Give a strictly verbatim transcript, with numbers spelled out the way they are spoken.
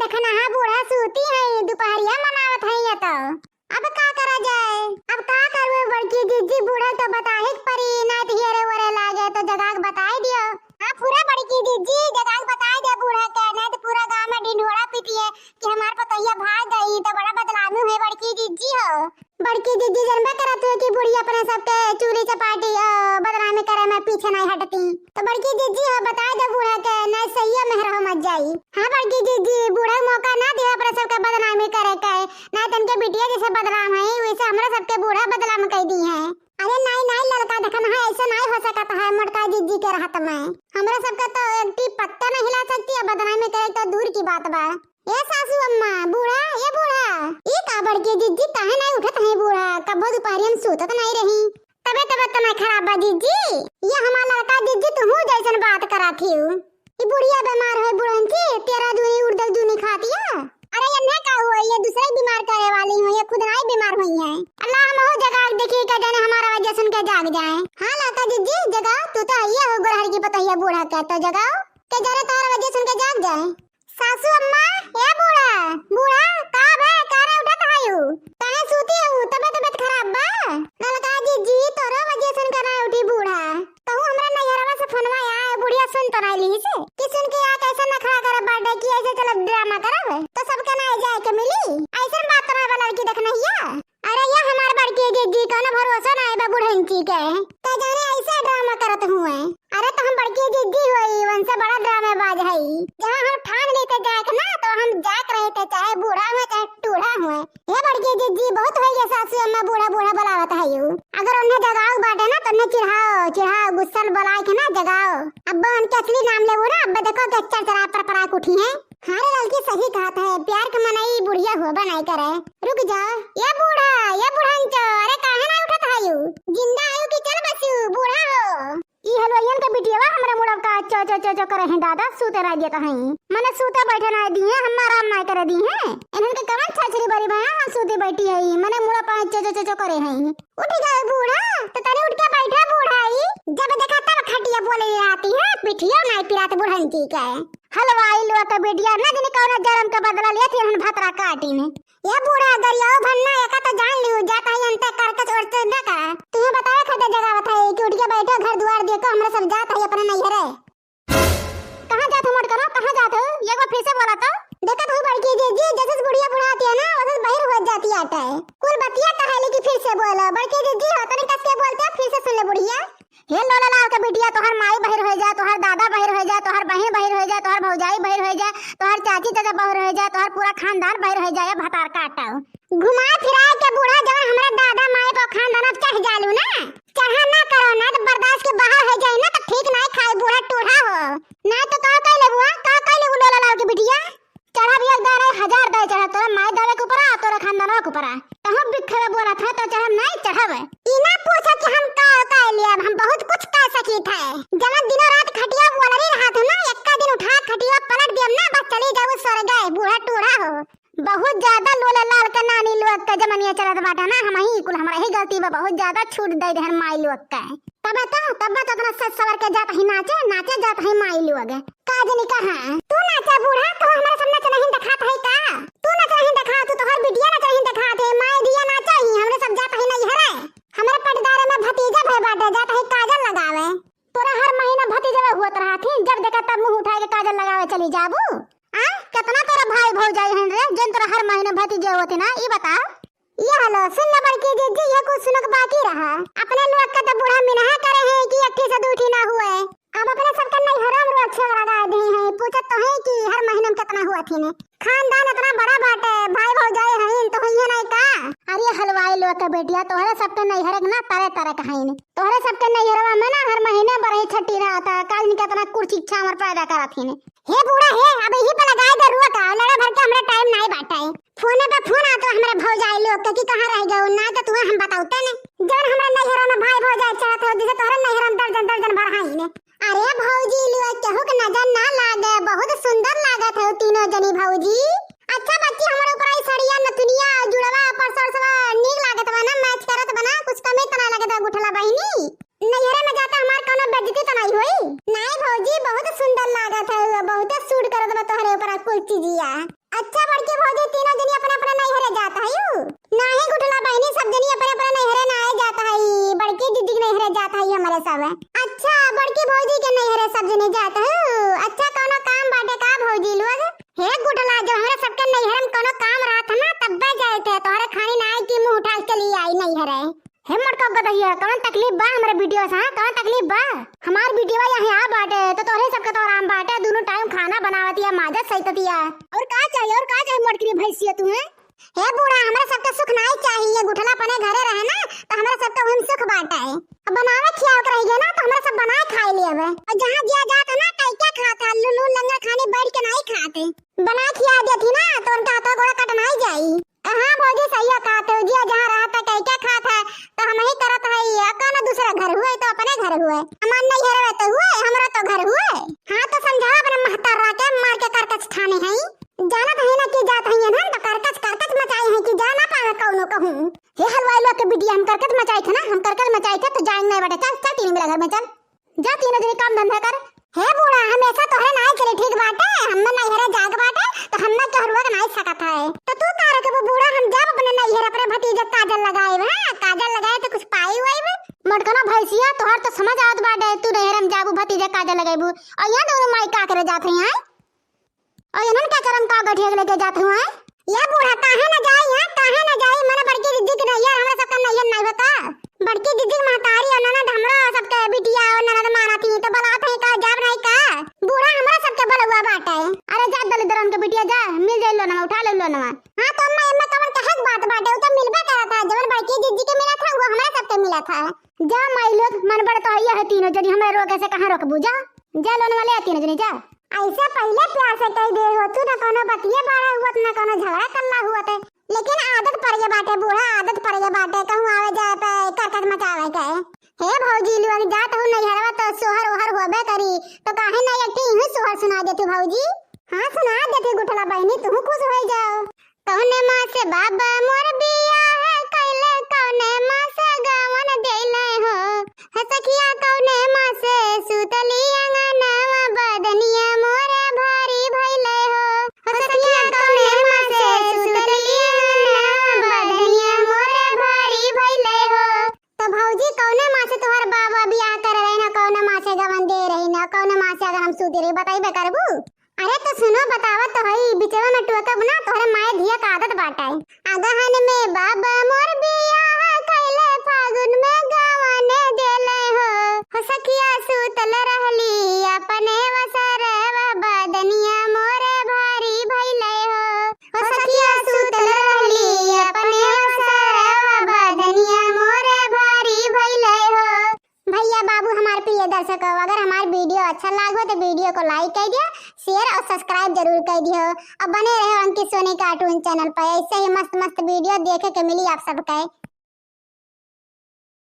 देखनहा बूढ़ा सूती है, दुपहरिया मनावत है ये तो। अब का करा जाए? अब का करबे बड़की जिज्जी, बूढ़ा तो बताहे के परी, नाहीं तो हेरे ओरे लागे तो जगा के बताए दियो। हाँ, पूरा बड़की जिज्जी जगा के बताए दियो बूढ़ा के, नाहीं तो पूरा गाँव में ढिंढोरा पीटी है कि हमार पतोहिया भाग गई तो बड़ा बदनामी है बड़की जिज्जी हो। बड़की जिज्जी जनबे करत हो कि बूढ़ी अपने सबके चूरी चपाटी, अ, बदनामी करे में पीछे नाहीं हटती। तो बड़की जिज्जी हो बताए दे बूढ़ा के, नाहीं सहिया मेहर हो मत जाई। हाँ बड़की जिज्जी, बूढ़ा मौका ना दियो अपने सबके बदनामी करे के, नाहीं तनके बिटिया जैसे बदनाम है वैसे हमरा सबके बूढ़ा बदनाम कई दी है। अरे नाहीं नाहीं ललका देखनहा, ऐसे नाहीं हो सकत है मोटका जिज्जी के रहत में। हमरा सबके तो एक टी पत्ता नाहीं हिला सकती है, बदनामी करे तो दूर की बात बा। ए सासू अम्मा, बूढ़ा, ए बूढ़ा, ई का बड़की जिज्जी काहे नाहीं उठत है बूढ़ा? कबो दुपहरिया में सूतत नाहीं रही। तबे तबे तो नाहीं खराब बा जिज्जी। ये हमार लड़का जिज्जी तुहू जैसन बात करत हिउ। ई बुढ़िया बीमार है बुढ़न की, तेरह दूनी उड़दल दूनी खातिया। अरे एन्हे का हुआ, ये दूसरे बीमार करे वाली हुई, ये खुद नाहीं बीमार हुई है। अल्लाह हम हो जगा देखी के जाने हमारा वजह सुन के जाग जाए। हाँ लड़का जिज्जी जगा, तू तो आइए हो गोरहर की पतोहिया बूढ़ा के, तो जगाओ के जाने तोहरा वजह सुन के जाग जाए। सासू अम्मा, ए बूढ़ा, बूढ़ा, का भे, काहे उठत हयू? काहे सूती हऊ? तबीयत, तबीयत खराब बा? ललका जिज्जी, तोरो वजह सुन के ना उठी बूढ़ा। तहू हमरा नैहरवा से फोनवा आए, बुढ़िया सुन तो नाहीं लीस कि सुन के आ कैसे नखरा करब बाटे कि ऐसे चलब ड्रामा करब तो सबके नाहीं जाए के मिली। ऐसन बात तो नाहीं बा लड़की देखनहिया। अरे ये हमार बड़की जिज्जी, कौनो भरोसा नाहीं बा बुढ़ंची के। का जाने ऐसे ड्रामा करत हुए। अरे तो हम बड़की जिज्जी होई, उनसे बड़ा ड्रामेबाज हई। जहाँ हम ठान लेते जाए के ना, तो हम जात रहे थे, चाहे बूढ़ा हुए, चाहे टूढ़ा हुए। ये बड़की जिज्जी, बहुत होई गया सासू अम्मा बूढ़ा बूढ़ा बुलावत है यू। अगर उन्हें जगाओ बाटे ना, तो उन्हें चिढ़ाओ, चिढ़ाओ, गुस्सा बोलाए के ना जगाओ। अब उनके असली नाम लेबो ना, अब देखो के चरचरा परपरा के उठी हैं। हाँ रे ललकी, सही कहत है, प्यार के मनई बुढ़िया होबे नाहीं करे। रुक जा, ए बूढ़ा, ए बुढ़ंचो, अरे काहे नाहीं उठत हयू? जिंदा हयू कि चल बसू, बूढ़ा हो। ई हलवाइयन के बिटिया बा, हमरा मुड़वा का चो चो चो चो करे हैं दादा, सूते नाहीं देत हैं। मने सूते बैठे नाहीं दी हैं, हम आराम नाहीं करे दी हैं। इन्हन के कवन छछरी बरी बा, हम सूते बैठी है, मने मुड़वा का चो चो चो चो करे हैं। उठ गए बूढ़ा, तो तनी उठ के बैठा बूढ़ा ई। जब देखा तब खटिया बोले रहती है, पिठियो नाहीं पिरात बुढ़ंची के। हलवाई लोग के बिटिया न जाने कौन जन्म के बदला लेत हन भतरा काटी में। ए बूढ़ा गरियाओ भन्ना, एका तो जान लियो, जात है अंते करकच ओरते देखा। तुम्हें बतावे खातिर जगावत है कि उठ के बैठो, घर दुआर देखो, हमरा सब जात है अपने नैहरे। कहाँ जात हो मोटकरो, कहाँ जात हो? एक बार फिर से बोला तो। देखत हो बड़की जिज्जी, जैसे बुढ़िया बुढ़ाती है ना, वैसे बहिर हो जाती आटे। कुल बतिया कहे लेकिन फिर से बोलो। बड़की जिज्जी हो, तनी कस के बोलते, फिर से सुन ले बुढ़िया। हे लोला लाल के बिटिया, तोहर माई बहिर हो जाए, तोहर दादा बहिर हो जाए, तोहर बहिन बहिर हो जाए, तोहर भौजाई बहिर हो जाए, तोहर चाची चाचा बहिर हो जाए, तोहर पूरा खानदान बहिर हो जाए, भतार काटो। घुमा फिरा के बूढ़ा जवन हमरा दादा माई पर खानदान अब चढ़ जालू ना, चढ़ा ना करो ना, तो बर्दाश्त के बाहर हो जाए ना, तो ठीक ना खाए बूढ़ा टूढ़ा हो। ना तो का कह लेबू, हाँ? का कह लेबू लोला लाल के बिटिया? चढ़ब एक दाए नाहीं, हजार दाए चढ़ब, तोरा माई दादा के ऊपर आ, तोरा खानदानवा के ऊपर आ। तहूँ बिखे में बोलत है तो चढ़ब नाहीं, चढ़ब। ई ना पूछो कि हम का, का लिया, हम बहुत कुछ कर सकी थे। जवन दिनों रात खटिया बोलरी रहत हो ना, एक्का दिन उठा खटिया पलट दियम ना, बस चली जाऊ स्वर्ग, बूढ़ा टूढ़ा हो। बहुत ज्यादा लोला लाल के नानी लोग के जमनिया चलत बाटे ना, हम ही कुल हमरा ही गलती बा, बहुत ज्यादा छूट दे देहन माई लोग के। तबे तो, तबे तो इतना सज सवर के जात ही नाचे, नाचे जात ही माई लोग। का जनी कहाँ? तू नाचा बूढ़ा, तो हमरा सब नच नहीं दिखात है का? तू नच नहीं दिखा, तू तोहर बिटिया नच नहीं दिखात है, माई दिया नाचा ही, हमरे सब जात ही नैहरे। हमरे पटदारे में भतीजा भय बाटे, जात ही काजल लगावे। तोरा हर महीना भतीजवा हुअत रहत ही, जब देखा तब मुँह उठाए के काजल लगावे चली जाबू। आ? कितना तोरा भाई भौजाई हन रे, जन तोरा हर महीना भतीजे होते ना, ई बता। ये हलो, सुन ल बड़की जिज्जी, ये कुछ सुनक बाकी रहा। अपने लोग का तो बूढ़ा मिनहा करे हैं कि एक ठे से दू ठे ना हुए। अब अपने सबके नैहरों में रोज छेवड़ा गाय दे हैं, पूछत तो है कि हर महीने में कितना हुआ थी ने। खानदान इतना बड़ा बाटे, भाई भौजाई हैं तो हुई है नहीं का? अरे हलवाई लोग के बेटिया, तोहरे सबके नैहर के ना तरह तरह के हैं ने। तोहरे सबके नैहरवा में ना हर महीने बरही छट्टी रहता, काज नहीं कितना कुर्सी छावर पैदा करत ही ने। हे बूढ़ा हे, अब यही पे लगाए दे रुआ का, लड़े भर के हमरा टाइम नाई बाटे। फोने पे फोन आतो हमरे भौजाई लोग के कि कहाँ रह गयो, ना तो तुम्हें हम बताउते ने। जौन हमरा नैहरा में भाई भौजाई चढ़त हो, जैसे तोहरे नैहरा में दर्जन दर्जन भर हाई ने। अरे भौजी लोग, केहू के नजर ना लागे, बहुत सुंदर लागत हो तीनों जनी भौजी। अच्छा बच्ची, हमरे ऊपर आई सड़िया, नथुनिया, जुड़वा, परसर सब नीक लागत बा ना, मैच करत बा ना, कुछ कमी तो ना लागत बा गुठला बहिनी। नैहरे में जाता हमार कौनो बेइज्जती तो नहीं होई? नहीं भौजी, बहुत सुंदर लागत है, बहुत सूट करत बा तोहरे ऊपर कुल चीजिया। अच्छा बड़की भौजी, तीनों जनी अपने अपने नैहरे जात हयू? नाही गुठला बहिनी, सब जनी अपने अपने नैहरे नाहीं जात हई, बड़की दीदी के नैहरे जात हई हमरे सब। अच्छा, बड़की भौजी के नैहरे सब जनी जात हऊ? अच्छा, कौनो काम बाटे का भौजी लोग? हे गुठला, जब हमरे सबके नैहरे में कौनो काम रहत है ना, तब्बे जाइत है, तोहरे खानी नाहीं कि मुँह उठा के चली आई नैहरे। हे मोटका गदहिया, कवन तकलीफ बा हमरे बिटिया से, हाँ? कवन तकलीफ बा? हमार बिटिया यहाँ आ बाटे, तो तोहरे सबके तो आराम बाटे, दोनों टाइम खाना बनावतिया, माजत सहिततिया। और का चाहिए, और का चाहिए मोटकी भैंसिया तू, हैं? हे बूढ़ा, हमरा सबके सुख नाहीं चाहिए, गुठला अपने घरे रहे ना, तो हमरा सबके उहम सुख बाटे। अब बनावे खियावे के रह गया ना, तो हमरा सब बनाए खाए लिए अब। और जहाँ जिया जात है ना, कई क्या खात है, लू-, लून लंगड़ खानी बैठ के नाहीं खाते। बनाए खिया देती ना, तो उनका हाथों गोड़ा कट नाहीं जाई। हाँ भौजी, सही कहत हो, जिया जहाँ रहत है, कई क्या खात है, तो हम ही करत है, या कौनो दूसरा घर हुए, तो अपने घर हुए। हमार नैहर हुए तो हुए, हमरा तो घर हुए। हाँ, तो समझावा अपने महतारा के, मार के करकच ठाने हैं। जानत है ना कि जात है ना, तो करकच, करकच मचाई है कि जा ना पावे कौनो कहूँ। हे हलवाई लोग के बिटिया, हम करकच मचाई थे ना, हम करकच मचाई थे, तो जाएंगे नहीं बेटा, चल, चल तीन मेरा घर में चल। जा तीनों जनी काम धंधा कर। हे बूढ़ा, हमेशा तोहरे नाई चले ठीक बाटे, हम्मे नैहरे जाग बाटे, तो हम्मे तोहरुआ के नाई सकत है। तो तू का रखे वो बूढ़ा, हम जाब अपने नैहर अपने भतीजे काजल लगाए, हाँ, काजल लगाए तो कुछ पाई हुई बे। मोटकना भैंसिया, तोहर तो समझ आवत बाटे, तू नैहर में जाबू भतीजे काजल लगाइबू, और यहाँ दोनों माई का करे जात रही हैं? और इन्हन का करम का गठिया के लेके जात हुआ है? ये बूढ़ा काहे न जाई, हाँ? काहे न जाई? मने बड़की दीदी के नैहर, हमरा सबका नैहर नहीं बता। बड़की दीदी के महतारी और ननद हमरा सबके बिटिया और ननद माना थी, तो बलात है का, जाब नहीं का? बूढ़ा हमरा सबके बलुआ बाटे। अरे जा दलिद्रन के बिटिया जा, मिल जाई लोनवा, उठा ले लोनवा। हाँ तो अम्मा, एम्मा कवन कहे के बात बाटे, उ तो मिलबे करत है, जवन बड़की दीदी के मिलत है, वो हमरा सबके मिलत है। जा माई लोग, मन बड़ तो हइया है तीनों जनी, हमें रोके से कहाँ रोकबू? जा, जा लोन वाले आ तीनों जनी, जा। ऐसे पहिले प्यार से कह दे हो तू, ना कोनो बतिये बड़ा हुआ, ना कोनो झगड़ा करला हुआ थे। लेकिन आदत पड़ गया बाटे बूढ़ा, आदत पड़ गया बाटे, कहूँ आवे जाए पे करकच मचावे के। हे भौजी लोग, जात हूँ नैहरवा तो सोहर ओहर होबे करी, तो काहे ना एक ठे इहू सोहर सुना देती भौजी? हाँ सुना देती गुठला बहिनी, तू खुश हो जाओ। कौने माँ से बाबा मोर बियाह कैले, कौने माँ से गवन देले हो। हो सखिया कौने माँ से सुतली अंगनवा, बदनिया मोरे भारी भैले हो। हो सखिया कौने माँ से सुतली अंगनवा, बदनिया मोरे भारी भैले हो। तो भौजी कौने माँ से तोहर बाबा बियाह करे रहे ना, कौने माँ से गवन दे रही ना, कौने माँ से अगर हम सूते रही, बताइबे करबू? अरे तो सुनो, बतावत तो हई, बिचवा में टोकब ना, तोहरे माए धिया का आदत बाटे। अगहन में बाबा मोर बियाह कैले, फागुन में गवन देले हो। हो सखिया सूतल रहली अपने वसरवा, बदनिया मोरे भारी भैले हो। हो सखिया सूतल रहली अपने वसरवा, बदनिया मोरे भारी भैले हो। भैया बाबू, हमार प्रिय दर्शकों, अगर हमार video अच्छा लागो तो video को like कर दियो, share और subscribe जरूर कर दियो और बने रहो अंकित सोनी cartoon channel पर। ऐसे ही मस्त मस्त video देखे के मिली आप सबके।